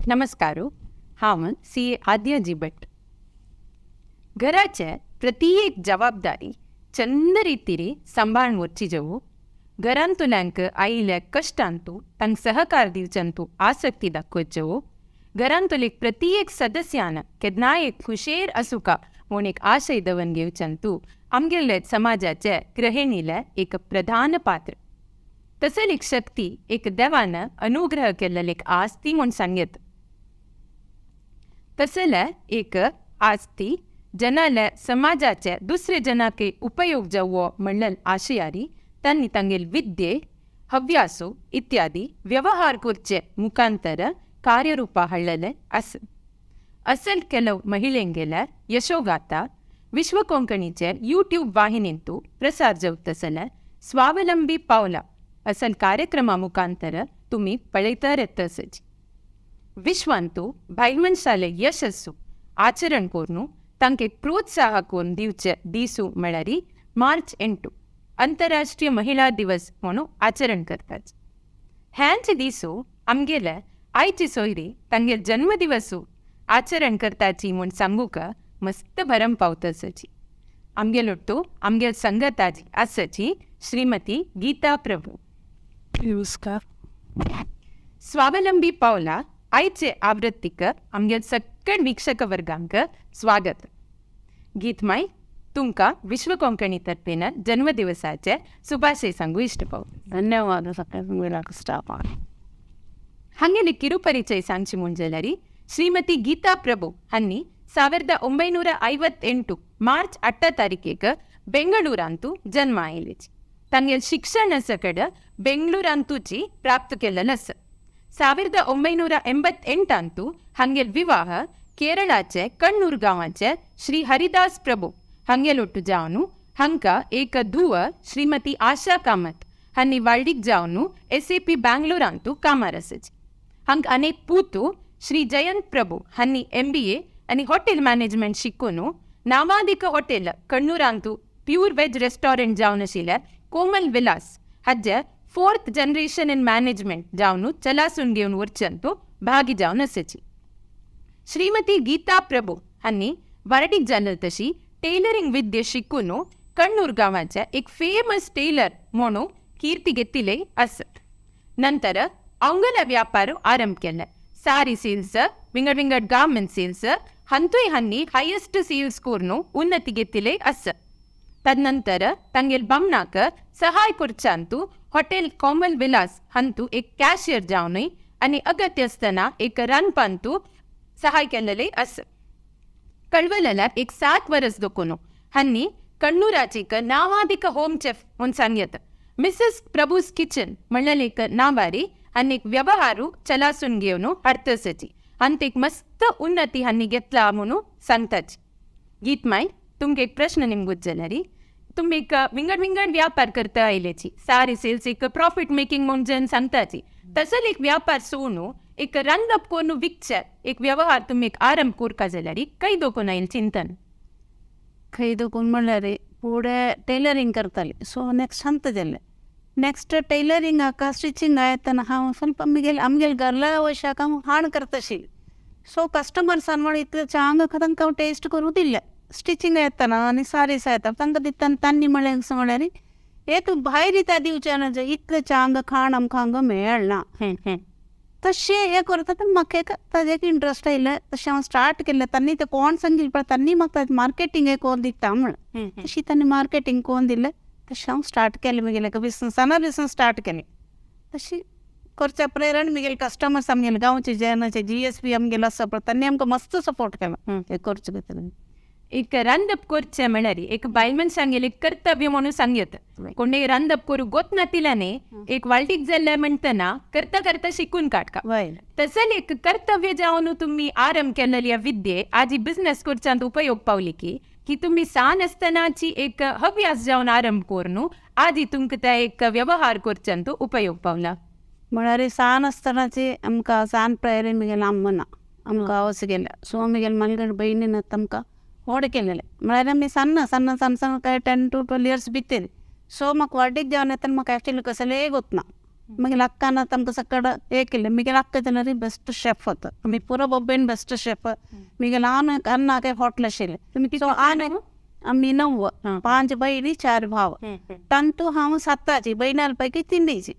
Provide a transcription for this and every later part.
नमस्कार, हांव सी ए आद्या जी भट. घराचे प्रत्येक जबाबदारी चंद रितीरी सांबाळून वचची जावू, घरांतुल्यांक आयिल्ल्या कश्टांतू तांकां सहकार दिवच्यांतू आसक्ती दाखोवची जावू, घरांतुले प्रत्येक सदस्यान केन्नाय एक खुशेर आसुका म्हूण एक आशय दवन घेवच्यांतू आमगेले समाजाचे गृहिणीले एक प्रधान पात्र. तसली एक शक्ती एक देवान अनुग्रह केल्लेली एक आस्ती म्हूण सांगयत. तसले एक आस्ती जनाले समाजाचे दुसरे जनाके उपयोग जावो म्हणलेल आशयारी तांणी तांगेल विद्ये, हव्यासो इत्यादी व्यवहार करचे मुखांतर कार्यरूपा हाडलेले आसा. असल ಕೆಲವು महिलेंगेले यशोगाथा विश्व कोंकणीचे यूट्यूब वाहिनींतू प्रसार जावतसले स्वावलंबी पावला असल कार्यक्रमा मुखांतर तुमी पळयतर येतसची. विश्वांतू बायल यशस्सु आचरण करून तांके प्रोत्साह करून दिवचे दिसू म्हळ्यार मार्च 8 अंतरराष्ट्रीय महिला दिवस म्हणून आचरण करतात. ह्यांचे दिसू आमगेले आयची सोयरी तांगेल जन्मदिवसू आचरण करताची म्हूण सांगूक मस्त भरम पावतसची. आमगेल ಒಟ್ಟು आमगेल संगताजी आसची श्रीमती गीता प्रभू. नमस्कार. स्वावलंबी पावला आयचे आवृत्तीक आमगेल सगळे वीक्षक वर्गांक स्वागत. गीतमाय, तुमकां विश्व कोंकणी तर्फेन जन्मदिवसाचे शुभाशय सांगू इश्ट पाव. धन्यवाद सगळ्या स्टाफाक. हांगेले ಕಿರುಪರಿಚಯ सांगची म्हूण जाल्यार श्रीमती गीता प्रभू हांणी 1958 मार्च 8 तारखेक बेंगळूरांतू जन्म आयलेची. तांगेल शिक्षण सकड बेंगळूरांतूची प्राप्त केलेलं आसा. 1988 हांगेल विवाह केरळाचे कण्णूर गांवाचे श्री हरिदास प्रभू हांगेल ಒಟ್ಟು जावन हांकां एक धुव श्रीमती आशा कामत हांणी वाल्डीक जावन एस ए पी बँगलोरांतू कामार आसाची. हांकां अनेक पूतू श्री जयंत प्रभू हांणी एमबीए आनी हॉटेल मॅनेजमेंट शिकून नावादीक हॉटेल कण्णूरांतू प्यूर वेज रेस्टॉरंट जावन आशिल्ले कोमल विलास हाजे 4th generation in management जावन चलासून घेवन वरच्यांतू भागी जावन आसाची. श्रीमती गीता प्रभू हांणी वरडीक जाले तशी टेलरिंग विद्ये शिकून कण्णूर गांवाचे एक फेमस टेलर म्हणून कीर्ती घेतिल्ले आसत. नंतर अवंगಲ व्यापार आरंभ केले. सारी सेल्स, विंगड विंगड गार्मेंट सेल्स हांतूय हांणी हायेस्ट सेल्स करून उन्नती घेतिल्ले आसत. तदनंतर तांगेल बामणाक सहाय करच्यांतू हॉटेल कोमल विलास हांतू एक कॅशियर जावनूय आनी अगत्य आसतना एक रांदपांतू सहाय केलेले आसत. कळवलेल्या एक 7 वरस दोकोनो हांणी कण्णूराचे एक नावादीक होम चेफ म्हूण सांगयत मिसेस प्रभूस किचन म्हणलेले एक नावारी आनी एक व्यवहारू चलासून घेवन हाडतसची. आनी एक मस्त उन्नती हांणी घेतला म्हणून सांगताची. गीतमाय, तुमकां एक प्रश्न निमगूत जाल्यार तुमी एक विंगड विंगड व्यापार करता आयल्याची, सारी सेल्स एक प्रॉफिट मेकिंग म्हूण जन सांगताची, तसोच एक व्यापार सोडून एक रांदप करून विकचे एक व्यवहार तुमी एक आरंभ करका जाल्यार खंय दोकोन आयल चिंतन? खंय दोकून म्हणल्यार फुडें टैलरींग करताली. सो नेक्स्ट हंत जालें. नेक्स्ट टैलरिंगाक स्टिचिंग येतना हांव ಸ್ವಲ್ಪ आमगेले आमगेले घरला वशाक हांव हाण करताशी. सो कस्टमर्सान म्हळ्यार इतलें चांग तांकां हांव टेस्ट करूं दिल्लें. स्टिचिंग येतना आनी सारीस येता तांकां दिता तांणी म्हळें कशें म्हळ्यार एक भायर दिता दिवचें ना, इतलें चांग खाण आमकां हांगा मेळना. तशें हें करता तर म्हाका एक ताजें एक इंट्रस्ट आयलें. तशें हांव स्टार्ट केलें. तांणी तें कोण सांगिल्लें पळय तांणी म्हाका मार्केटींग कोन्न दिता म्हण, तशी तांणी मार्केटींग कोन्न दिलें. तशें हांव स्टार्ट केलें म्हगेलें बिजनस, साना बिजनस स्टार्ट केलें. तशी करच्या प्रेरण म्हगेले कस्टमर्स आमगेले गांवचे जेनाचे जीएसपी आमगेले आसा पळय तांणी आमकां मस्त सपोर्ट केला हें करचे खातीर. एक रांदप करचें म्हळ्यार एक बायल मनशांगेलें एक कर्तव्य म्हणून सांगयत. कोणूय रांदप करूंक गोत नातिल्याने एक वाळटीक जाल्लें म्हणटना करता करता शिकून काडका. वय. तसलें एक कर्तव्य जावन तुमी आरंभ केलेली विद्ये आजी बिझनेस करच्यांत उपयोग पावली की की तुमी सान आसतनाची एक हव्यास जावन आरंभ करून आजी तुमकां ते एक व्यवहार करच्यांत उपयोग पावला. म्हळ्यार सान आसतनाची आमकां सान प्रायरे म्हगेलें अम्मा ना, आमकां आवस गेल्या. सो म्हगेले मलगड भयणीन आमकां व्हड केलेलें. म्हळ्यार आमी सಣ್ण सಣ್ण सಣ್ण सಣ್ण काय 10 to 12 years भितर. सो म्हाका वाडीक जावन येतना म्हाका एक्चुअली कसलेंय गोतना. मागीर अक्कान आतां आमकां सकड हे केलें. मिगेले अक्का जाल्यार बेस्ट शेफ आतां, आमी पुरो बॉम्बेन बेस्ट शेफ. मिगेले आन अन्नाके हॉटल आशिल्लें. सो आन आमी 9, 5 भयणी 4 भाव. तांतू हांव 7ची, भयणां पैकी 3ची.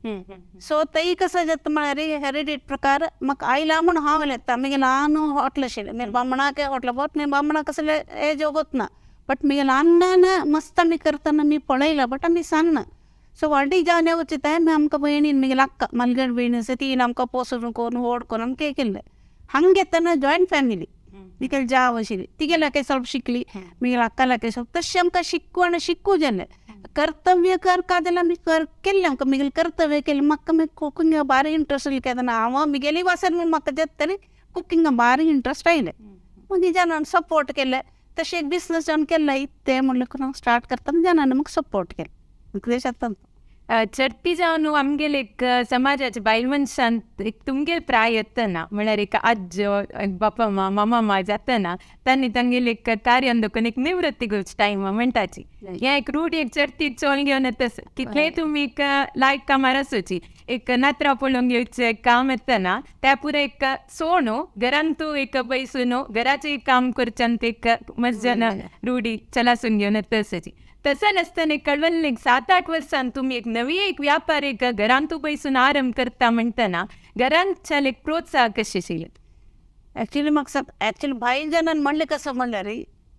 सो तै कसं जाता म्हळ्यार हेरिडिट प्रकार म्हाका आयला म्हूण हांव उलयता. मिगेले आन हॉटल आशिल्लें, मागीर बामणाके हॉटल, बट मागीर बामणाक कसलें एज ना, बट मिगेले अन्नान मस्त आमी करतना मी पळयलां, बट आमी सांगना. सो व्हडली जावन वचता तेन्ना आमकां भयणीन मिगेले अक्का मलगड भयणी आसा तीन आमकां पोसून करून व्हड करून आमकां हें केल्लें. हांगा येतना जॉयंट फॅमिली, तिगेली जाव आशिल्ली, तिगेले ಸ್ವಲ್ಪ शिकली, मिगेले अक्काले ಸ್ವಲ್ಪ, तशें आमकां शिकवण शिकू जालें. कर्तव्य करका जाल्यार आमी केल्लें, आमकां मिगेलें कर्तव्य केलें. म्हाका मागीर कुकिंगा भारी इंट्रस्ट आयलो. केन्ना हांव मिगेली वासान म्हूण म्हाका जाता तरी कुकिंगा भारी इंट्रस्ट आयलें. मागीर जाणान सपोर्ट केलें. तशें एक बिजनस जावन केल्लें इत्तें म्हणलें हांव स्टार्ट करतना जाणान म्हाका सपोर्ट केलें. तशें आतां चडटी जावन आमगेले एक समाजाचे बायल मनशान एक तुमगेल प्राय येतना म्हळ्यार एक आज्जो एक बापा मा मामा मा जातना तांणी तांगेले एक कार्यान दखून एक निवृत्ती घेवची टायम म्हणटाची. हें एक रूढ एक चडटी चोल घेवन येता. कितलेंय तुमी एक लायक कामार आसूची एक नातरां पळोवंक घेवचें काम येतना त्या पुरो एक सोणू घरान तूं एक बैसून घराचें एक काम करच्यान एक मज्जन रूढी चलासून घेवन येता तसची. तसं नासतना कळवल एक 7-8 वर्सान तुमी एक नवी एक व्यापार एक घरांतू बैसून आरंभ करता म्हणटना घरांतच्यान एक प्रोत्साहन कशें आशिल्लें? ॲक्च्युली म्हाका ॲक्च्युली बायल जाणान म्हणलें कसं म्हणल्यार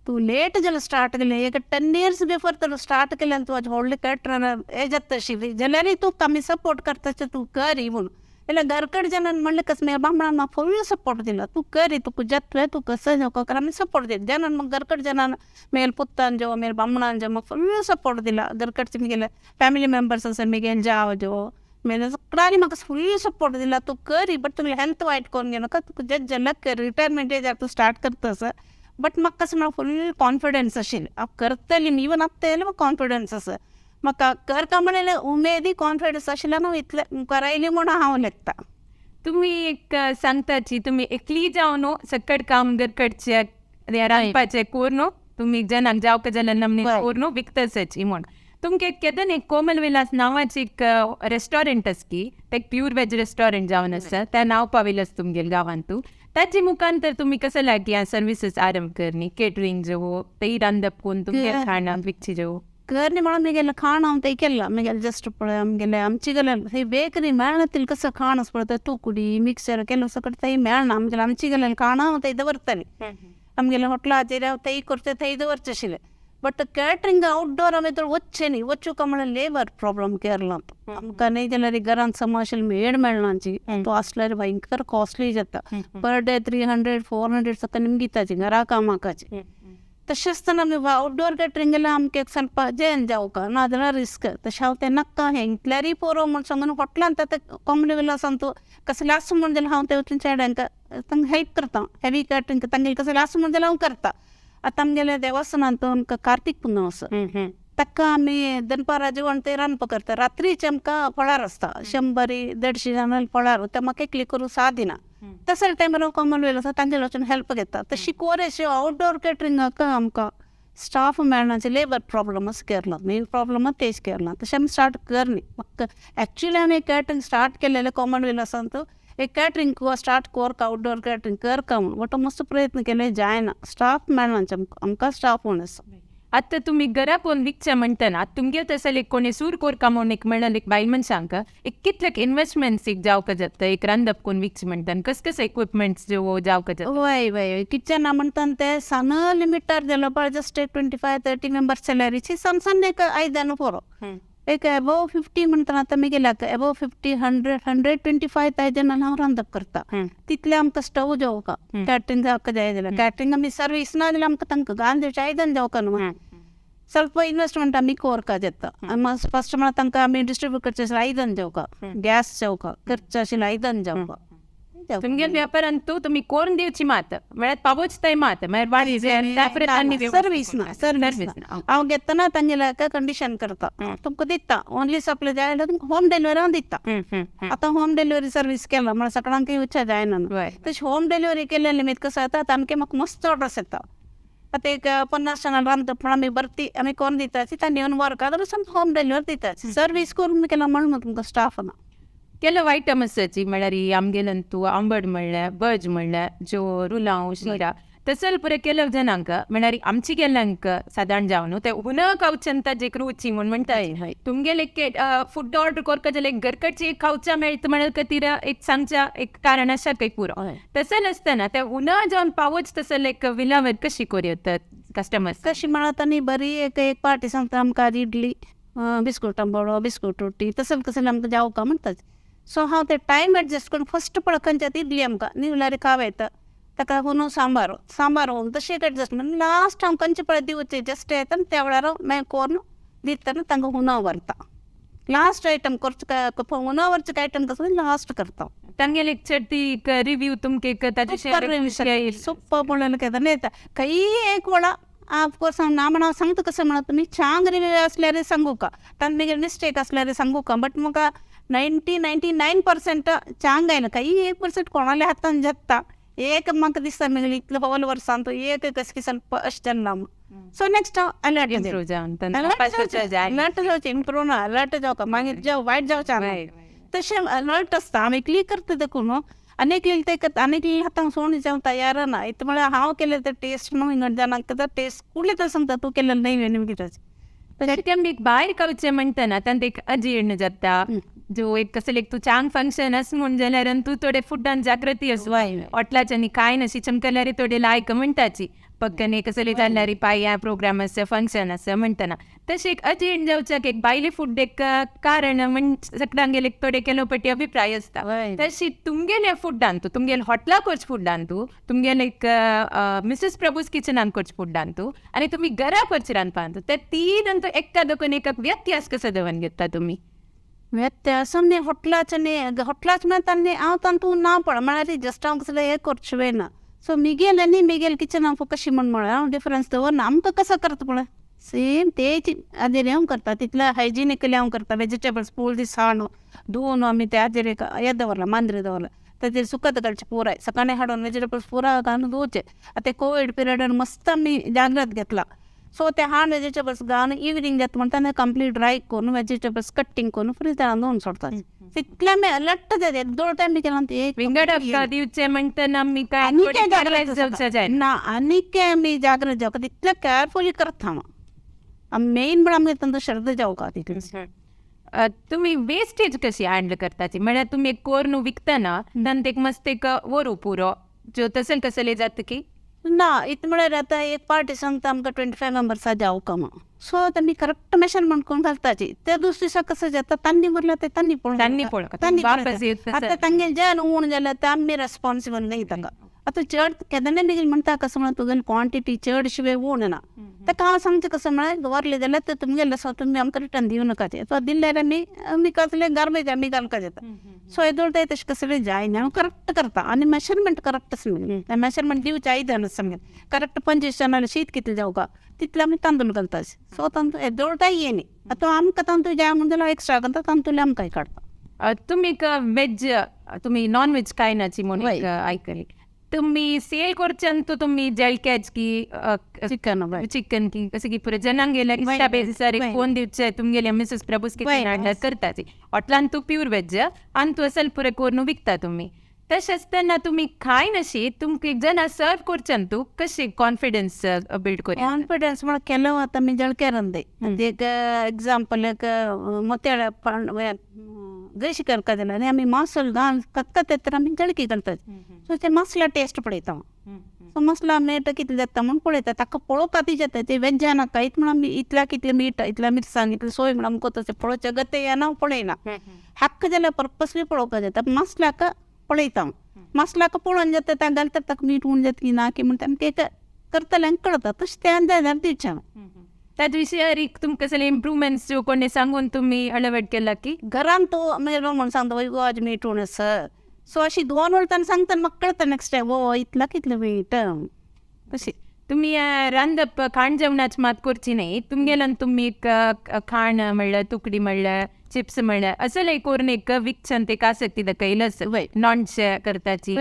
तूं लेट जाल्यार स्टार्ट केलें, एक 10 इयर्स बिफोर तूं स्टार्ट केलें, तूं आज व्हडलें कॅटरर हे जाता आशिल्ली जाल्यारय तूं आमी सपोर्ट करता तूं करी म्हूण. जाल्यार घरकड जाणान म्हणलें कसं मागीर बामणान म्हाका फूल सपोर्ट दिलो, तूं करी तुका जातलें तूं कसं जावं आमी सपोर्ट दिलो. जाणान म्हाका घरकड जाणान मेल पुतान जो मेल बामणान जो म्हाका फूल सपोर्ट दिला. घरकडचे मिगेले फॅमिली मेंबर्स आसा मिगेल जाव जो मेले सगळ्यांनी म्हाका फूल सपोर्ट दिला, तूं करी बट तुगे हेल्थ वायट करून घेवनाका, तुका जें जाल्यार कर, रिटायरमेंट एजार तूं स्टार्ट करता आसा. बट म्हाका कसं म्हळ्यार फूल कॉन्फिडन्स आशिल्लें हांव करतलें, इवन आतां येयलें म्हाका कॉन्फिडन्स आसा. म्हाका करता म्हणल्यार उमेदी कॉन्फिडन्स आशिल्ल्यान हांव इतलें मुखार आयली म्हूण हांव लेखता. तुमी एक सांगताची तुमी एकली जावन सकट काम करचे रांदपाचें करून तुमी जनाक जावका जाल्यार नमने करून विकतसाची म्हूण. तुमकां एक केदन एक कोमल विलास नांवाची एक रेस्टॉरंट आसा की ते एक प्यूर वेज रेस्टॉरंट जावन आसा, त्या नांव पाविल्लें तुमगेले गांवांत. तूं ताचे मुखान तर तुमी कसं लागी सर्विसीस आरंभ करनी केटरींग जेवो तेय रांदप करून तुमगे खाणां विकची जेवो करणी म्हणून मिगेले खाण हांव ते केला मिगेले जस्ट पळय आमगेले आमची गेले ही बेकरी मेळना तितलें कसं खाण आसा पळय तुकडी मिक्सर केलो सगळें थंय मेळना. आमगेले आमची गेले खाण हांव थंय दवरतालें, आमगेले हॉटलाचेर हांव थंय करता थंय दवरचें आशिल्लें. बट कॅटरींग आउटडोर आमी तर वचचें न्ही, वचूंक म्हळ्यार लेबर प्रॉब्लम केरळांत आमकां न्ही जाल्यार घरांत समाज मेड मेळना, तो आसल्यार भयंकर कॉस्टली जाता. पर डे 300 400 सकाळ निमगी दिताची घरा कामाकाची. तशें आसतना आमी आउटडोर कॅटरींग गेल्यार आमकां एक ಸ್ವಲ್ಪ जेन जावका नाजाल्यार रिस्क. तशें हांव तें नाका हें इतल्यारूय पुरो म्हूण सांगून हॉटलांत आतां कॉमन विलासान तूं कसलें आसूं म्हूण जाल्यार हांव तें वचून चेड्यांक तांकां हेल्प करता. हेवी कॅटरींग तांगेलें कसलें आसूं म्हूण जाल्यार हांव करता. आतां आमगेल्या देवस्थानांत आमकां कार्तीक पुनव आसा, ताका आमी दनपारा जेवण ते रांदपा करता. रात्रीचें आमकां फळार आसता, 100 150 जाणां फळार, ते म्हाका एकली करूं सादिना. तसले टायमार हांव कॉमन वेल आसा तांचे वचून हेल्प घेता. तशी कोरेश आउटडोर कॅटरिंगाक आमकां स्टाफ मेळना, लेबर प्रॉब्लम आसा केरळांत, मेन प्रॉब्लम तेच केरळांत. तशें आमी स्टार्ट करनी. म्हाका एक्चुली आमी कॅटरींग स्टार्ट केलेलें कॉमन वेल आसा एक कॅटरींग स्टार्ट कोरका, आउटडोर कॅटरींग करका म्हूण, बट मस्त प्रयत्न केले जायना, स्टाफ मेळना आमकां, आमकां स्टाफ म्हूण आसा. आतां तुमी घरा कोण विकचें म्हणटना तुमगेर तसले एक कोणी सूर कोरका म्हूण एक म्हणल्यार एक बायल मनशांक एक कितले इन्वेस्टमेंट्स एक जावका जाता एक रांदप कोण विकचें म्हणटना कस कस इक्विपमेंट्स ज्यो जावका जाता? वय वय किचना म्हणटा ते सಣ್ण लिमिटार जालो पळय, जस्ट एक 25-30 मेंबर्स सॅलरीची सಣ್ण सಣ್ण एक आयदनां पुरो. एक एबोव 50 म्हणटना आतां मिगेल्याक एबोव 50 100 125 आयदनां हांव रांदप करता. तितलें आमकां स्टव जावका, कॅटरींग जावका जाय जाल्यार कॅटरींग आमी सर्वीस ना जाल्यार आमकां तांकां गांधीचें आयदन जावका न्हू. ಸ್ವಲ್ಪ इन्वेस्टमेंट आमी कोरका जाता. फस्ट म्हळ्यार तांकां आमी डिस्ट्रिब्यूट करचें आशिल्लें आयदन जावका, गॅस जावका, करचें आशिल्लें आयदन जावका. तुमगेल्या व्यापारांत तूं तुमी कोरून दिवची मात म्हळ्यार पावोच थंय मात म्हळ्यार सर्वीस ना, सर्वीस ना. हांव घेतना तांगेल्या कंडिशन करता, तुमकां दिता ओनली सप्लाय जाय जाल्यार तुमकां होम डिलिव्हरी हांव दिता. आतां होम डिलिव्हरी सर्वीस केला म्हळ्यार सगळ्यांक इच्छा जायना न्हू. तशें होम डिलिव्हरी केल्ले निमित्त कसं जाता आतां आमकां म्हाका मस्त ऑर्डर्स येता. आतां एक 50 जाणां रांदता पण आमी भरती आमी कोरून दिता तांणी येवन व्हरका जाल्यार होम डिलिव्हरी दिता. सर्वीस करून केला म्हणून तुमकां स्टाफ ना. ಕೆಲವು ಐಟಮ್ आसाची म्हळ्यार आमगेल्यान तूं आंबट म्हणलें, भज म्हणलें, ज्यो रुलांव शिरा तसल पुरे ಕೆಲವು जनांक म्हळ्यार आमची गेल्यांक सादारण जावन ते हुन खावचें ताजे एक रुची म्हूण म्हणटा. हय. तुमगेले फूड ऑर्डर करका जाल्यार घरकडची एक खावच्या मेळटा म्हणल्या खातीर एक सांगच्या एक कारण आसा काही पुरो. हय. तसं आसतना ते उना जावन पावच तसं एक विलावत कशी करूं कस्टमर्स? कशी म्हणत आनी बरी एक एक पार्टी सांगता आमकां आज इडली बिस्कूट आंबोडो बिस्कूट रोटी तसं कसं आमकां जावका म्हणटात. सो हांव ते टायम एडजस्ट करून फस्ट पळय खंयच्यात इडली आमकां निवल्यार खाव येता ताका लागून सांबार सांबार होवन तशें एक एडजस्ट लास्ट हांव खंयचे पळय दिवचे जस्ट येता त्या वेळार मागीर करून दितना तांकां हुना व्हरता. लास्ट आयटम करचो हुना व्हरचो आयटम कसो लास्ट करता. तांगेले एक चडटी रिव्यू तुमके ताजे? सुपर म्हणून केन्ना येता खंयी एक वेळा ऑफकोर्स हांव ना म्हणून सांगता कसं म्हणा तुमी चांग रिव्यू असल्यार सांगू का तांचे मागीर मिस्टेक असल्यार सांगू का बट म्हाका 99% चांग आयला. काही 1% कोणाल्या हातान जाता एक म्हाका दिसता मागीर इतले होल वर्सान तो एक कशें ಸ್ವಲ್ಪ अशें जालें ना. सो नेक्स्ट हांव अलर्ट इम्प्रूव जावन अलर्ट जावचें इम्प्रूव ना अलर्ट जावका मागीर जावं वायट जावचें ना तशें अलर्ट आसता. हांव एकली करता देखून आनी एकली ते करता आनी एकली हातांक सोडून जावं तयार ना इतलें म्हळ्यार हांव केलें ते टेस्ट न्हू हिंगा जाणांक टेस्ट कुडले तर सांगता तूं केलें न्हय न्ही कितें. तशें एक भायर खावचें म्हणटना तांकां एक अजीर्ण जाता जो एक कसले एक तूं चांग फंक्शन आस म्हूण जाल्यार तूं थोडे फुडान जागृती आस हॉटलाच्यांनी कांय नाशी चमकल्यार थोडे लायक म्हणटाची पक्कने कसले जाल्यार पाय ह्या प्रोग्राम आसा फंक्शन आसा म्हणटना तशें एक अजीर्ण जावच्याक एक भायले फूड एक कारण म्हण सगळ्यांगेले थोडे ಕೆಲವು पटी अभिप्राय आसता. तशी तुमगेले फुडान तूं तुमगेले हॉटला करचे फुडान तूं तुमगेले एक मिसेस प्रभूस किचनान करचे फुडान तूं आनी तुमी घरा करचे रांदपान तूं ते तीन एका दोन एक व्यत्यास कसो दवरून घेता तुमी? व्यत्यास न्ही हॉटलाचें न्ही हॉटलाच म्हळ्यार तांणी हांव तांतूं ना पळय म्हळ्यार जस्ट हांव कसलें हें करचें ना. सो मिगेल आनी मिगेल किचन हांव कशी म्हण म्हळ्यार हांव डिफरन्स दवरना. आमकां कसो करता पळय सेम तेच हाजेर हांव करता तितले हायजिनिकली हांव करता. वेजिटेबल्स फूल दीस हाडून धुवन आमी ते हाजेर हें दवरलां मांद्री दवरलां ताजेर सुकत घालचें पुराय सकाळीं हाडून वेजिटेबल्स पुराय घालून धुवचे. आतां कोवीड पिरियडान मस्त आमी जाग्रत घेतला. सो ते हाड वेजिटेबल्स घालून इवनींग जाता म्हणटा कंप्लीट ड्राय करून वेजिटेबल्स कट्टींग करून फ्रिजरान दवरून सोडटा. तितलें आमी अलर्ट जाता येदोळ टायम केला एक विंगड दिवचें म्हणटना आमी काय ना आनीक आमी जागृत जावका तितलें केअरफुली करता हांव. मेन म्हळ्यार आमगे तांचो श्रद्धा जावका तितली. तुमी वेस्टेज कशी हँडल करताची? म्हळ्यार तुमी एक कोर्न विकतना तांकां एक मस्त एक व्हरू पुरो ज्यो तसले कसले जाता की ना इत म्हळ्यार आतां एक पार्टी सांगता आमकां 25 मेंबर्सा जावका म्हण. सो आतां आमी करेक्ट मेजरमेंट करून घालताची. त्या दुसरे दिसा कसं जाता तांणी उरला ते तांणी पळोवंक आतां तांगे जें उण जाल्यार ते आमी रेस्पॉन्सिबल न्ही ताका. आतां चड केन्ना मागीर म्हणटा कसं म्हळ्यार तुगेली क्वॉन्टिटी चड शिवाय उण ना ताका हांव सांगचें कसं म्हळ्यार दवरलें जाल्यार ते तुमगेलें आसा तुमी आमकां रिटर्न दिवं नाका. सो दिल्यार आमी आमी कसलें गार्बेज आमी घालपाक जाता. सो येदोळ ते तशें कसलें जायना हांव करेक्ट करता आनी मेजरमेंट करेक्ट समजें मेजरमेंट दिवचें आयदन समजें करेक्ट 25 जाणां शीत कितलें जावका तितलें आमी तांदूळ घालता. सो तांदूळ येदोळटाय येयनी आतां आमकां तांदूळ जाय म्हण जाल्यार एक्स्ट्रा घालता तांदूळ आमकां काडटा. तुमी वेज तुमी नॉन वेज काय नाची म्हणून आयकली तुम्ही सेल करच्यान तुमी जळक्याच की चिकन चिकन की कसं की पुरे जनांक गेल्यार इश्टा बेसिसार एक फोन दिवचे तुमगेले मिसेस प्रभूस किचन करताची हॉटलान तूं प्यूर वेज आनी तूं असल पुरे करून विकता तुमी. तशें आसतना तुमी खाय नाशी तुमकां एक जाणां सर्व करच्यान तूं कशें कॉन्फिडन्स बिल्ड कर? कॉन्फिडन्स म्हळ्यार केलो आतां आमी जळक्या रांदय एक एग्जाम्पल एक मोतयाळ गशी करता जाल्यार आमी मासल घाल कतकत येता आमी जळकी घालतात. सो ते मसला टेस्ट पळयता. सो मसला मीठ कितलें जाता म्हूण पळयता ताका पळोवपा ती जाता ते वेज्जा नाका इत म्हण आमी इतल्या कितलें मीठ इतल्या मिरसांग इतलें सोय म्हण आमकां तशें पळोवचें गते येना पळयना हक्क जाल्यार पर्पसली पळोवपाक जाता मसल्याक पळयता. मसल्याक पळोवन जाता ताका घालता ताका मीठ उण जाता की ना की म्हणटा आमकां एक करतल्यांक कळता तशें तें अंदाजान दिवचें. ताजे विशयार एक तुमकां कसले इम्प्रुवमेंट्स ज्यो कोणी सांगून तुमी अळवट केला की घरान तो मागीर म्हण सांगता वय गो आज मीठ उणें सर. सो अशी दोन वळताना सांगता म्हाका कळता नेक्स्ट टायम वो इतला कितलें मीठ तशी. तुमी रांदप खाण जेवणाच मात करची न्ही तुमगेल्यान तुमी एक खाण म्हणल्यार तुकडी म्हणल्यार चिप्स म्हणल्यार असले करून एक विकच्यान ते आसक्ती दाखयलं नॉनचे करताची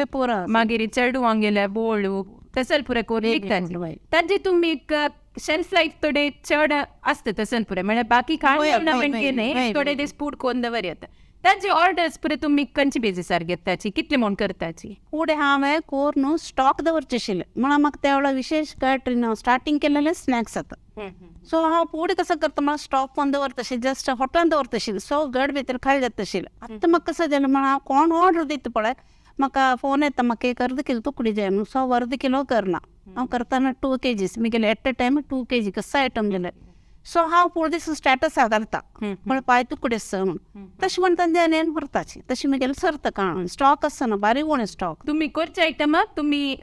मागीर चेडवांगेले बोळू तसल पुरे करून विकताची. ताजे तुमी एक शेल्फ लायफ थोडे चड आसता तसन पुरे म्हळ्यार बाकी खाण जेवणा म्हणजे न्ही थोडे दीस फूड कोन्न दवर येता. ताजे ऑर्डर्स पुरे तुमी खंयचे बेजीसार घेताची, कितले म्हूण करताची? फुडें हांवें कोरून स्टॉक दवरचे आशिल्लें म्हणून म्हाका त्या वेळार विशेश कळटलें ना. स्टार्टींग केलेलें स्नॅक्स आतां. सो हांव फुडें कसो करता म्हळ्यार स्टॉक कोन्न दवरता अशें, जस्ट हॉटेलान दवरता आशिल्लें. सो गड भितर खाली जाता आशिल्लें. आतां म्हाका कसो जालें म्हळ्यार हांव कोण ऑर्डर दिता पळय, म्हाका फोन येता म्हाका एक अर्द किलो तुकडी जाय म्हणून. सो हांव अर्द किलो करना, हांव करतना 2 kgs म्हगेलें एट अ टायम 2 kg कसो आयटम जाल्यार. सो हांव फुडें दीस स्टेटस घालता म्हळ्यार पांय तुकडे आसा म्हणून. तशें म्हणटा जेन्ना व्हरताची तशें म्हगेलें सरता काण स्टॉक आसना, बारीक उणें स्टॉक. तुमी करचे आयटमाक तुमी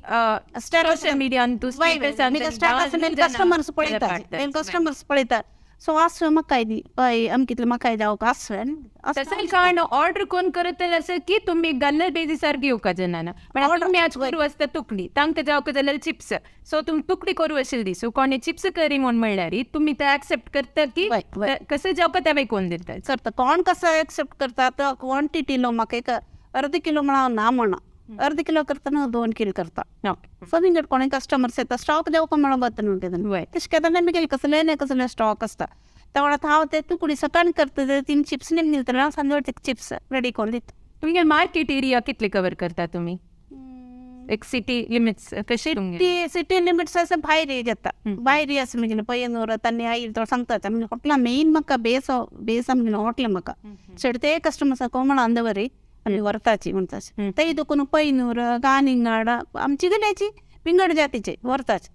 सोशल मिडियान कस्टमर्स पळयता, कस्टमर्स पळयता. सो आसवें म्हाकाय दी हय अमकितलें म्हाकाय जावंक आसवें. तशें कारण ऑर्डर कोण करतले आसा की तुमी गल्ले बेजीसार घेवका जाणा म्हळ्यार तुमी आज करूं आसता तुकडी, तांकां जावका जाल्यार चिप्स. सो तुमी तुकडी करूं अशें दिसू कोणे चिप्स करी म्हूण म्हणल्यार तुमी ते एक्सेप्ट करता की कसं जावका तें कोण दिता करता. कोण कसो एक्सेप्ट करता आतां क्वॉन्टिटी न्हू म्हाका एक अर्द किलो म्हळ्यार हांव ना म्हणा, अर्द किलो करतना 2 किलो करता. सो विंगड कोणूय कस्टमर्स येता स्टॉक देवका म्हणून वता न्हू तेन्ना तशें केन्ना म्हगेलें कसलें ना कसलें स्टॉक आसता. त्या वेळार हांव ते तुकडी सकाळी करता, 3 चिप्स निम दिता, हांव सांजवेळार चिप्स रेडी करून दिता. तुमगे मार्केट एरिया कितले कवर करता तुमी? एक सिटी लिमिट्स कशी? सिटी लिमिट्स आसा भायर जाता, भायर आसा म्हगेलें पय्यनूर तन्नी आयल थोडो सांगता. म्हणजे हॉटेलां मेन म्हाका बेस बेस आमगेलें हॉटेल म्हाका चड ते कस्टमर्स कोमळान दवरी आमी व्हरताची म्हणटाची. ते दुखून पयनूर कानिंगाड आमची गल्याची विंगड जातीचे व्हरताची.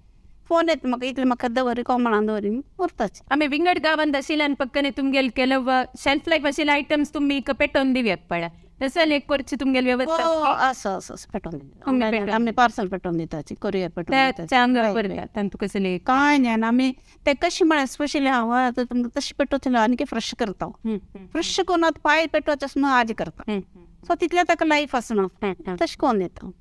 फोन येता म्हाका इतलें म्हाका दवरी कोमळान दवरी व्हरताची. आमी विंगड गांवांत आशिल्ल्यान पक्कने तुमगेले ಕೆಲವು शेल्फ लायफ आशिल्ले आयटम्स तुमी पेटोवन दिवयात पळय, तसं एक करची तुमगेली व्यवस्था आसा आसा पेटोवन दिता आमी, पार्सल पेटोवन दिताची, कोरियर पेटोवन दिता. चांगलं बरं तांतू कसले कांय न्ही आमी ते कशें म्हळ्यार स्पेशली हांव आतां तुमकां तशें पेटोवचें आनी फ्रेश करता. फ्रेश करून आतां पांय पेटोवचें आसना आज करता. सो तितलें ताका लायफ आसना, तशें करून दिता.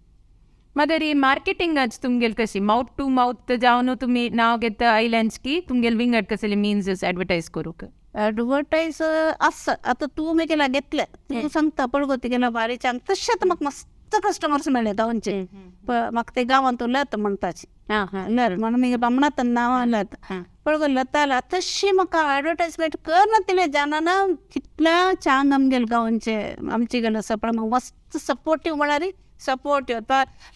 मगर ही मार्केटिंगाच तुमगेल कशी माउथ टू माउथ जावन तुमी नांव घेता आयल्यांच की तुमगेल विंगड कसले मिन्स एडवर्टायज करूंक? एडवर्टायज आसा आतां तूं म्हगेल्या घेतलें तूं सांगता पळय गो तिगेल्या बारीक चांग तशें आतां म्हाका मस्त कस्टमर्स मेळ्ळे गांवचे. म्हाका ते गांवांत लत म्हणटाची लत म्हणून म्हगे बामणात नांव लत पळय गो लता तशी म्हाका एडवर्टायजमेंट करना तितलें जाणा तितल्या चांग आमगेले गांवचे आमचे गेले आसा पळय म्हाका मस्त सपोर्टीव म्हळ्यार सपोर्टीव.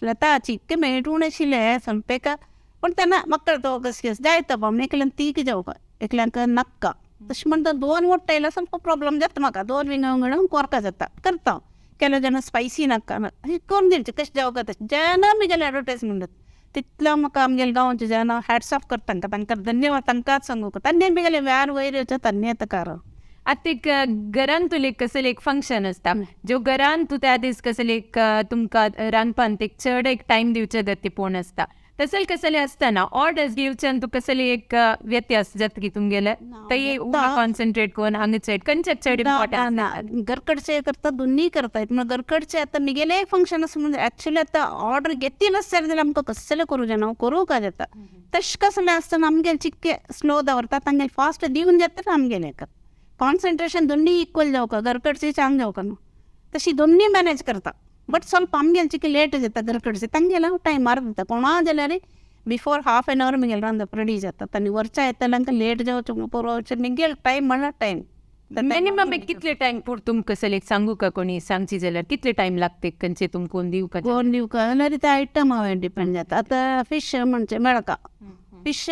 लताची इतकें मेळटून आशिल्लें संपेका पूण तेन्ना म्हाका तो कशें जायता बामण एकल्यान तीक जावपा एकल्यांक नाक्का तशें म्हणटा 2 मोठ्ठे येयल्यार ಸ್ವಲ್ಪ प्रॉब्लम जाता म्हाका. 2 विंगड विंगड कोरका जाता करता. ಕೆಲವು ಜನ स्पायसी नाका करून दिवचें कशें जावका तशें. जेन्ना म्हगेलें एडवर्टायजमेंट जाता तितलो म्हाका आमगेले गांवचे जेन्ना हॅट्स ऑफ करता तांकां, तांकां धन्यवाद तांकांच सांगूंक तांणी म्हगेलें व्यार वयर येवचें तांणी येता कारण. आतां एक घरान तुलें एक कसलें एक फंक्शन आसता ज्यो घरान तूं त्या दीस कसलें एक तुमकां रांदपान एक चड एक टायम दिवचें गती आसता, तसले कसले आसतना ऑर्डर्स घेवच्यान तूं कसले एक व्यत्यास जाता की तुमगेले ते कॉन्सन्ट्रेट करून हांगा चड खंयच्या चड इम्पॉर्टंट? घरकडचे करता दोन्ही करता येत. म्हणून घरकडचे आतां म्हगेलें एक फंक्शन आसा म्हणजे एक्चुअली आतां ऑर्डर घेतिल आसता जाल्यार आमकां कसलें करूं जायना, हांव करूंक जाता. तशें कसलें आसतना आमगेलें चिक्के स्लो दवरता, तांगेलें फास्ट दिवन जाता. आमगेलें कॉन्सन्ट्रेशन दोन्ही इक्वल जावका, घरकडचे चांग जावका न्हू, तशी दोन्ही मॅनेज करता. बट ಸ್ವಲ್ಪ आमगेले चिके लेट जाता घरकडचे, तांगेले टायमार दिता. कोणा जाल्यार बिफोर हाफ एन our म्हगेलें रांदप रेडी जाता. तांणी वरच्या येतले तांकां लेट जावचें पुरो म्हगेले टायम म्हणल्यार टायम मिनिमम कितले टायम पूर तुमकां कसले एक सांगू का कोणी सांगची जाल्यार कितले टायम लागते खंयचे तुमकां कोण दिवका? कोण दिवका जाल्यार ते आयटम हांवें डिपेंड जाता. आतां फिश म्हणचे मेळका फिश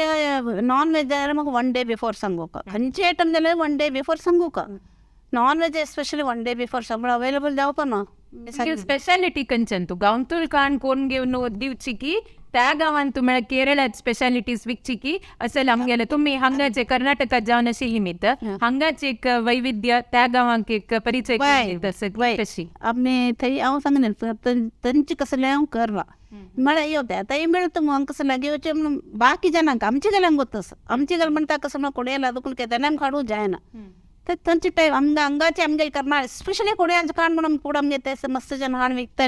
नॉन वेज जाल्यार म्हाका 1 डे बिफोर सांगूका, खंयचे आयटम जाल्यार 1 डे बिफोर सांगूका. Non veg especially 1 day before सगळं अवेलेबल जावपा ना. स्पेशालिटी खंयच्यान तूं गांवतूल काण कोण घेवन दिवची की त्या गांवांत तूं म्हळ्यार केरळात स्पेशालिटीज विकची की असेल आमगेले तुमी हांगाचे कर्नाटकात जावन अशी निमित्त हांगाचे एक वैविध्य त्या गांवांक एक परिचय कशी आमी थंय हांव सांगलें तांचे कसलें हांव करना म्हळ्यार येवता थंय मेळटा मग कसं लागीं येवचें म्हणून बाकी जाणांक आमचे गेल्यांक वता आमचे गेले म्हणटा कसं म्हणून कोणेला दुखून केन्ना काडूं जायना. तर थंयचे टायम आमकां हांगाचे आमगेले करना स्पेशली कोड्यांचे काण म्हणून कोड आमगे ते मस्त जण हाण विकता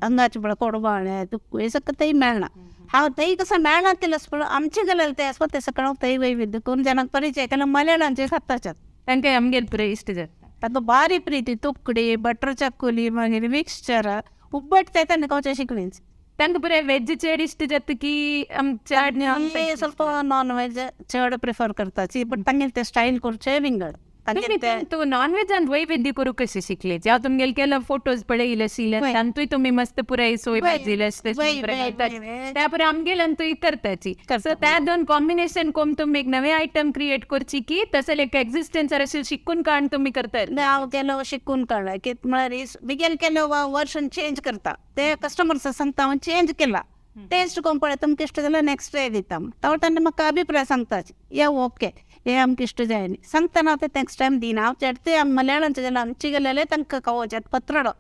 हांगाचे पळय कोडबाळे तुक्कू हे सगळं थंय मेळना. हांव थंय कसं मेळना तितलें पळय आमचे गेले ते आसपा ते सगळं थंय वैविध्य करून जाणांक परिचय केला मल्याळांचे खाताच्यात तांकां आमगेर पुराय इश्ट जाता. तांकां बारी प्रिती तुकडी बटर चकुली मागीर मिक्सचर उब्बट ते तांकां खावचें शिकलीच. तांकां पुराय वेज चड इश्ट जाता की आमच्या ಸ್ವಲ್ಪ नॉन वेज चड प्रिफर करताची बट तांगेले ते स्टायल करचे विंगड. तांगे तूं नॉनव्हेजान वैविध्य करूंक कशें शिकले? जेव्हा तुमगेले केला फोटोज पळयले आशिल्ले तातूंय तुमी मस्त पुराय सोय भाजलेली आसता, त्या पुराय आमगेल्यान तुय करताची. सो त्या दोन कॉम्बिनेशन कोम तुमी एक नवे आयटम क्रिएट करची की तसले एक एक्झिस्टन्स अशें शिकून काडून तुमी करतात? हांव केलो शिकून काडला की म्हळ्यार मिगेल केलो वर्शन चेंज करता, ते कस्टमर्स सांगता हांव चेंज केला, टेस्ट कोण पळय तुमकां इश्ट जाल्यार नेक्स्ट डे दिता. तो तेन्ना म्हाका अभिप्राय सांगता ये ओके हे आमकां इश्ट जाय न्ही सांगतना हांव ते नेक्स्ट टायम दिना. हांव चडते मलयाळांचे जाल्यार आमचे गेलेले तांकां खावोचे पत्राडो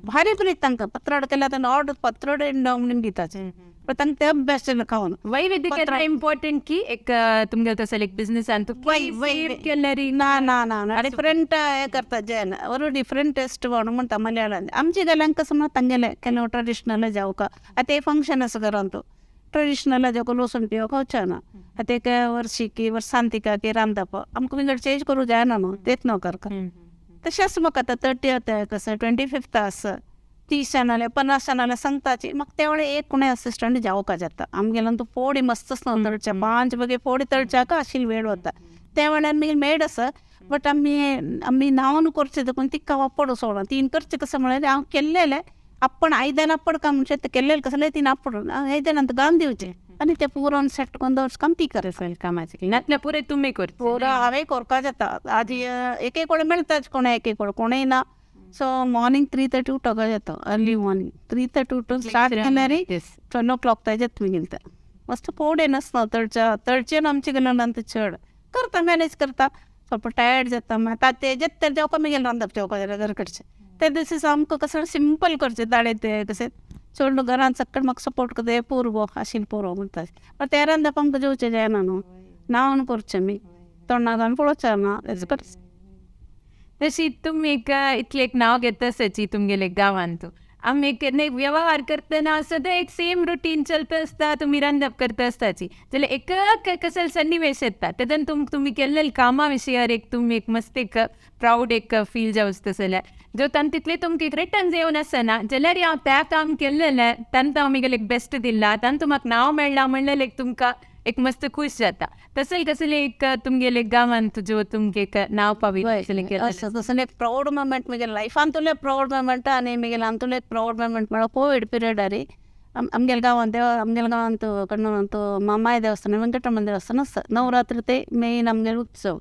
भारी प्रीत तांकां पत्राडो केल्यार तांकां ऑर्डर पत्राडो इंडो म्हणून दिताचे, पण तांकां ते बेस्ट खावन. वैविध्य केन्ना इम्पॉर्टंट की एक तुमगेले तसले एक बिझनेसान केल्यार ना ना ना डिफरंट हें करता जेन ஒரு डिफरंट टेस्ट म्हणून म्हणटा मलयाळान. आमचे गेल्यान कसं म्हणटा तांगेले ಕೆಲವು ट्रेडिशनल जावका आतां हे फंक्शन आसा घरांत ट्रेडिशनल जावका लसूण पिवप खावचें ना, आतां एक वर्षिकी वर्सांतिकाकी रांदप आमकां विंगड चेंज करूं जायना न्हू, तेच न्हू करता. तशेंच म्हाका आतां 30th कसं 25th आसा 30 जाणां 50 जाणां सांगताची म्हाका त्या वेळार एक कोणूय असिस्टंट जावका जाता. आमगेल्यान तूं फोडी मस्तच न्हू तळच्या 5 बगे फोडी तळच्याक आशिल्ली वेळ वता त्या वेळार मागीर मेड आसा, बट आमी आमी नांवान करचें देखून तिका वापडू सोडा तीन करचें कसं म्हळ्यार हांव केल्लेलें आपण आयदन आपड काम म्हणजे ते केल्लेलें कसं नाही तीन आपड आयदन अंत गावन दिवचें आनी ते पुरोन सेट करून दवरचें काम ती करता. कामाचें नातल्यार पुराय तुमी करता? पुरो हांवें करपा जाता. आदी एक एक कडेन मेळटाच कोणा एक एक कडेन कोणूय ना. सो मॉर्निंग 3:30 उठोवंक जाता, अर्ली मॉर्निंग 3:30 उठून स्टार्ट केल्यार 12 o'clock ताजें तुमी गेलता मस्त पोड येनासता तळच्या तळचेन आमचे गेल्यान आतां चड करता मॅनेज करता, ಸ್ವಲ್ಪ ಟಯರ್ड जाता. मागीर ते जेत जेवपा मागीर रांदप जेवपा जाल्यार घर कडचें ते दिसा सामको कसो सिंपल करचें दाळे ते कशें चड घरान सक्कड म्हाका सपोर्ट करता पुरो गो आशिल्लें पुरो म्हणटा, पण ते रांदप आमकां जेवचें जायना न्हू, नावन करचें आमी तोंडाक आमी पळोवचें ना. तशी तुमी एक इतलें एक नांव घेता आसाची तुमगेले गांवांत आमी केन्ना एक व्यवहार करतना सदां एक सेम रुटीन चलता आसता, तुमी रांदप करता आसताची जाल्यार एक कसल सन्निवेश येता तेदन तुमी केल्ले कामा विशयार एक तुमी एक मस्त एक प्रावड एक फील जावचो तसो जाल्यार जो तांकां तितलें तुमकां एक रिटर्न येवन आसना जाल्यार हांव त्या काम केल्लेलें तांकां हांव म्हगेलें एक बेस्ट दिलां तांकां म्हाका नांव मेळ्ळां म्हणल्यार एक तुमकां एक मस्त खुश जाता. तसलें कसलें एक तुमगेले गांवांत जो तुमकां एक नांव पाविल्लें असं तसलें एक प्रावड मुमेंट म्हगेले लायफांतुलें प्रावड मुमेंट आनी म्हगेले आमतुलें एक प्रावड मुमेंट म्हळ्यार कोवीड पिरियडारी आमगेले गांवांत देव आमगेले गांवांत कण्णूरांत मामाय देवस्थान वेंकटरमण देवस्थान आसता, नवरात्र ते मेन आमगेले उत्सव,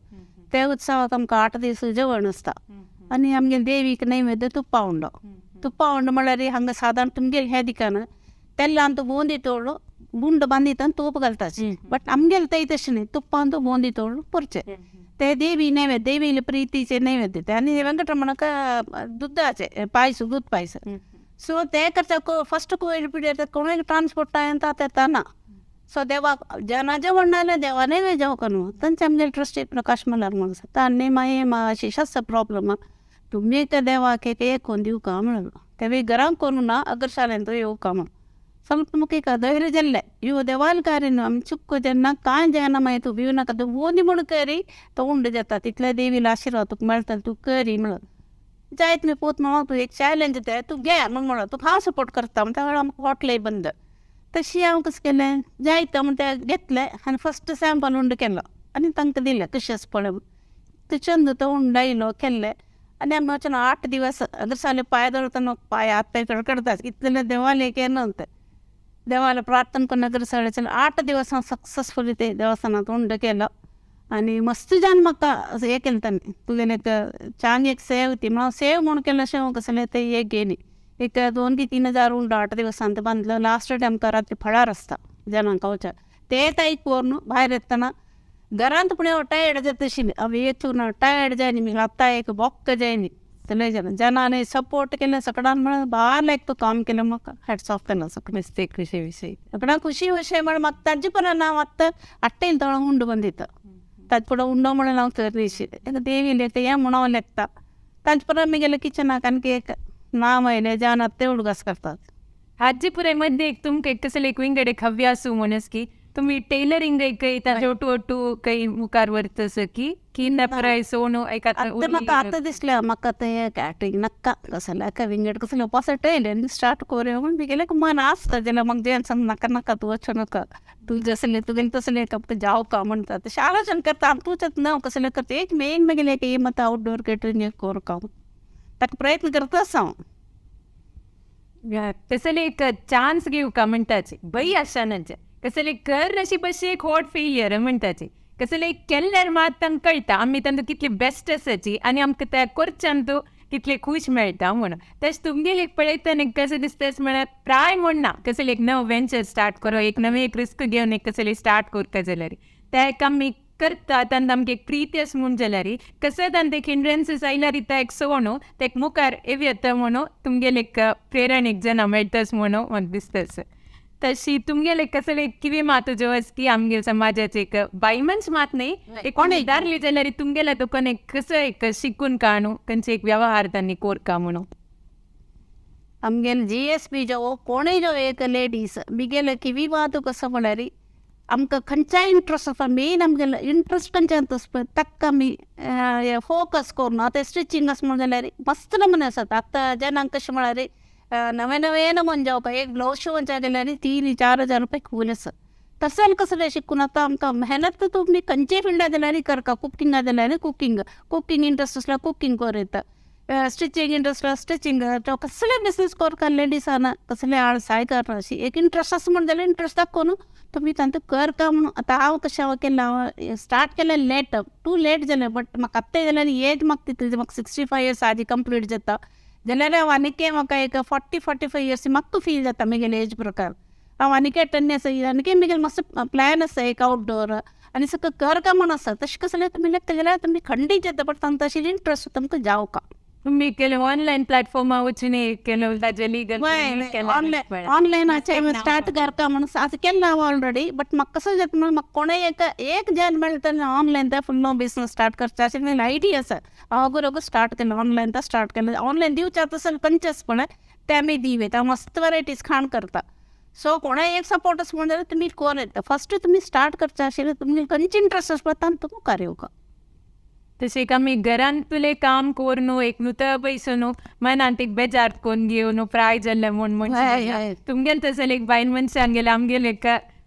ते उत्सवाक आमकां 8 दीस जेवण आसता आनी आमगेले देवीक नैवेद्य तुप्पा उंडो. तुप्पा उंडो म्हळ्यार हांगा सादारण तुमगेले हे दिकान तेल्लांत बोंदी तोडलो गुंड बांदित तूप घालताची, बट आमगेले ते तशें न्ही, तुप्पांत बोंदी तोडून पुरचें ते देवी नैवेद्य देवीले प्रितीचे नैवेद्य ते आनी वेंकटरमणाक दुदाचे पायस दूद पायस. सो ते करता फस्ट कोवीड पिरियड कोणूय ट्रान्सपोर्ट आतां येता ना, सो देवाक जेन्ना जेवण ना जाल्यार देवा नैवेद्य जेवका न्हू. तांचे आमगेले ट्रस्टी प्रकाश मल्हार म्हणून आसा तांणी मागीर अशी आसा प्रॉब्लम तुमी त्या देवाक एक एक कोन्न दिवका म्हणून ते घरांक करूं ना अगरशालेंत येवका म्हणून ಸ್ವಲ್ಪ मुख्य धैर्य जाल्लें इव देवाल कार्य न्हू आमी चुक्क जेन्ना कांय जायना मागीर तूं भिवू नाका तूं बोंदी म्हूण करी तो उंड जाता तितले देवीला आशिर्वाद तुका मेळटा तूं करी म्हणून जायत न्ही पोत म्हणून तूं एक चॅलेंज ते तूं घे म्हूण म्हणून तुका हांव सपोर्ट करता म्हण त्या वेळार आमकां हॉटलय बंद. तशी हांव कशें केलें जायत म्हण तें घेतलें आनी फस्ट सॅम्पल उंड केलो आनी तांकां दिलें कशें आसा पळय म्हूण ते चंद तो उंड आयलो केल्लें आनी आमी वचून 8 दिवस अगरसाले पांय दवरतना पांय हात पांय कडकडटा इतलें देवालें केन्ना तें देवाला प्रार्थना करून अगरसाळेच्यान 8 दिवस हांव सक्सेसफुली ते देवस्थानांत उंड केलो आनी मस्त जावन म्हाका असं हें केलें तांणी तुगेलें एक चांग एक सेव ती म्हणून सेव म्हूण केलें अशें कसलें तें एक घेली एक 2 की 3 हजार उंड 8 दिवसांत बांदलो. लास्ट डे आमकां रात्री फळार आसता जनांक खावच्या ते ताईक व्हरून भायर येतना घरांत पूण टायर्ड जाता आशिल्लें हांव एक टायर्ड जायनी मागीर आतां एक बोक्क जायनी सगळे जण जनाने सपोर्ट केलें सगळ्यान म्हळ्यार भार लायक तो काम केलें म्हाका हॅट्स ऑफ केलो सगळें. मस्त एक खुशी विशय सगळ्यांक खुशी विशय म्हळ्यार म्हाका ताजे पर्यंत हांव आतां आट्टेल तोळ उंड बंदिता ताजे फुडें उंडो म्हणून हांव तर आशिल्लें देवी लेखता हें म्हणून हांव लेखता ताजे पर्यंत म्हगेलें किचनाक आणखी एक नांव आयलें जावन आतां ते उडगास करतात. हाजी पुराय मध्ये एक तुमकां एक कसले एक विंगड एक हव्यासू म्हणस की तुमी टेलरिंग एक ताजे ओटू ओटू काही मुखार व्हरता की की नपराय सोनू एक आतां म्हाका आतां दिसलें म्हाका तें कॅटरींग नाका, कसलें काय विंगड कसलें उपास येयलें स्टार्ट करूया म्हूण. मिगेलें मन आसता जाल्यार म्हाका जें सांग नाका नाका तूं वचूं नाका, तूं जसलें तुगेलें तसलें फक्त जावं का म्हणटा. तशें आलोचन करता आनी तूंच ना कसलें करता. एक मेन मिगेलें एक एम आतां आउटडोर कॅटरींग एक कोरका हांव ताका प्रयत्न करताच हांव. कसले एक चान्स घेवका म्हणटाचे भंय आसनाचे, कसले कर अशी बशी एक होट फेलियर म्हणटाचे, कसले केल्यार मात तांकां कळटा आमी तांकां कितली बेस्ट आसाची आनी आमकां त्या करच्यान तूं कितले खूश मेळटा म्हणून. तशें तुमगेले एक पळयतना एक कशें दिसता म्हळ्यार प्राय म्हण ना कसले एक नवो वेंचर स्टार्ट करो, एक नवें एक रिस्क घेवन एक कसले स्टार्ट करता जाल्यार त्या एक आमी करता तांकां आमकां एक प्रिती आसा म्हूण जाल्यार कसं तांकां एक हिंड्रन्सीस आयल्यार त्या एक सोणू ते एक मुखार येवं येता म्हणून तुमगेले एक प्रेरण एक जना मेळटाच म्हणून म्हाका दिसता. तशी तुमगेले कसले कितें मात ज्यो आसा की आमगेले समाजाचे एक बायमन्स मात न्ही एक कोणें दारली जाल्यार तुमगेल्या दुकान एक कसं एक शिकून काणू खंयचे एक व्यवहार तांणी कोरका म्हणून. आमगेले जीएसबी जावं कोणूय जावं एक लेडीज मिगेले किवी मात कसो म्हळ्यार आमकां खंयच्याय इंट्रस्ट आसा, मेन आमगेलो इंट्रस्ट खंयच्यान आसा पळय ताका आमी फोकस करून. आतां स्टिचींग आसा म्हण जाल्यार मस्त नमुने आसात आतां जनांक. कशें म्हळ्यार नवे नवे नमुने जावपा एक ब्लावज शिंवच्या गेल्यार 3-4 हजार रुपया खूब आसा. तसं कसलें शिकून आतां आमकां मेहनत तुमी खंयच्याय फिल्डां जाल्यार करका. कुकिंगा जाल्यार कुकींग, कुकींग इंट्रस्ट आसल्यार कुकींग करूं येता, स्टिचींग इंट्रस्ट आसल्यार स्टिचींग. कसले बिजनेस करका लेडिसान, कसले आळसाय करना. अशी एक इंट्रस्ट आसा म्हण जाल्यार इंट्रस्ट दाखोवन तुमी तांकां करता म्हणून. आतां हांव कशें हांव केलें, हांव स्टार्ट केलें लेट, टू लेट जालें. बट म्हाका आत्तां जाल्यार एज म्हाका तितली, म्हाका 65 इयर्स आजी कंप्लीट जाता जाल्यार हांव आनीकय म्हाका एक 40-45 इयर्स म्हाका फील जाता. म्हगेले एज प्रकार हांव आनीकय टेन इयर्स आनीकय म्हगेलें मातसो प्लॅन आसा एक आउटडोर आनी सगळें करका म्हूण आसा. तशें कसलें तुमी लेखता जाल्यार तुमी खंडीत जाता, बट तांकां तशें इंट्रस्ट तुमकां जावका. तुमी केले ऑनलायन प्लॅटफॉर्मा वचून केलं ताजे लिगल. ऑनलायन ऑनलायनाचे स्टार्ट करता म्हणून आतां केल्लें हांव ऑलरेडी. बट म्हाका कसो जाता म्हणून म्हाका कोणूय एक एक जण मेळटा ऑनलायन ते फुडलो बिजनस स्टार्ट करचें अशें म्हगेलें आयडिया आसा. हांव अगोर स्टार्ट केलें, ऑनलायन ते स्टार्ट केलें. ऑनलायन दिवचें आतां तसलें खंयचें आसा पळय तें आमी दिवं येता. मस्त वरायटीज खाण करता. सो कोणाय एक सपोर्ट आसा म्हण जाल्यार तुमी कोर येता. फस्ट तुमी स्टार्ट करचें आशिल्लें, तुमगेलें खंयचें इंट्रस्ट आसा पळय तांकां मुखार येवका. तशें एक आमी घरांतले काम करून एक नुतो बैसून मनांत एक बेजार करून घेवन प्राय जाल्लें म्हूण हय, हय. तुमगेलें तसलें एक बायल मनशान गेल्यार आमगेलें एक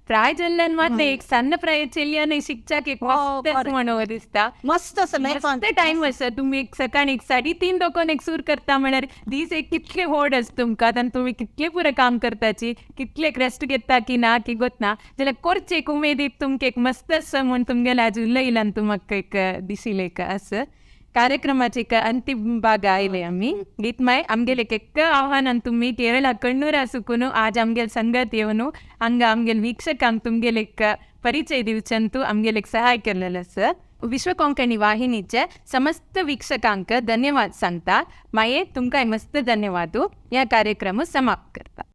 प्राय जाल्ल्यान मात एक सन्न प्राय चेडयान शिकच्याक एक मस्त म्हणून दिसता. मस्त आसा लायफान. मस्त टायम आसा. तुमी एक सकाळी एक 3:30 दोकोन एक सूर करता म्हळ्यार दीस एक कितले व्हड आसा तुमकां आनी तुमी कितले पुरो काम करताची, कितले रेस्ट घेता की ना की गोतना जाल्यार करचे एक उमेद एक तुमकां एक मस्त आसा म्हूण तुमगेलें आज उलयल्यान तुमकां एक दिशिल्लें एक आसा. कार्यक्रमाचे एक अंतीम भाग आयले आमी. गीतमाय आमगेले एक आव्हानान तुमी केरळा कण्णूरा सुकून आज आमगेले संगत येवन हांगा आमगेले वीक्षकांक तुमगेले एक परिचय दिवचंतू आमगेले एक सहाय केलेलं आसा. विश्व कोंकणी वाहिनीचे समस्त वीक्षकांक धन्यवाद सांगता. माये तुमकां मस्त धन्यवाद. ह्या कार्यक्रम समाप्त करता.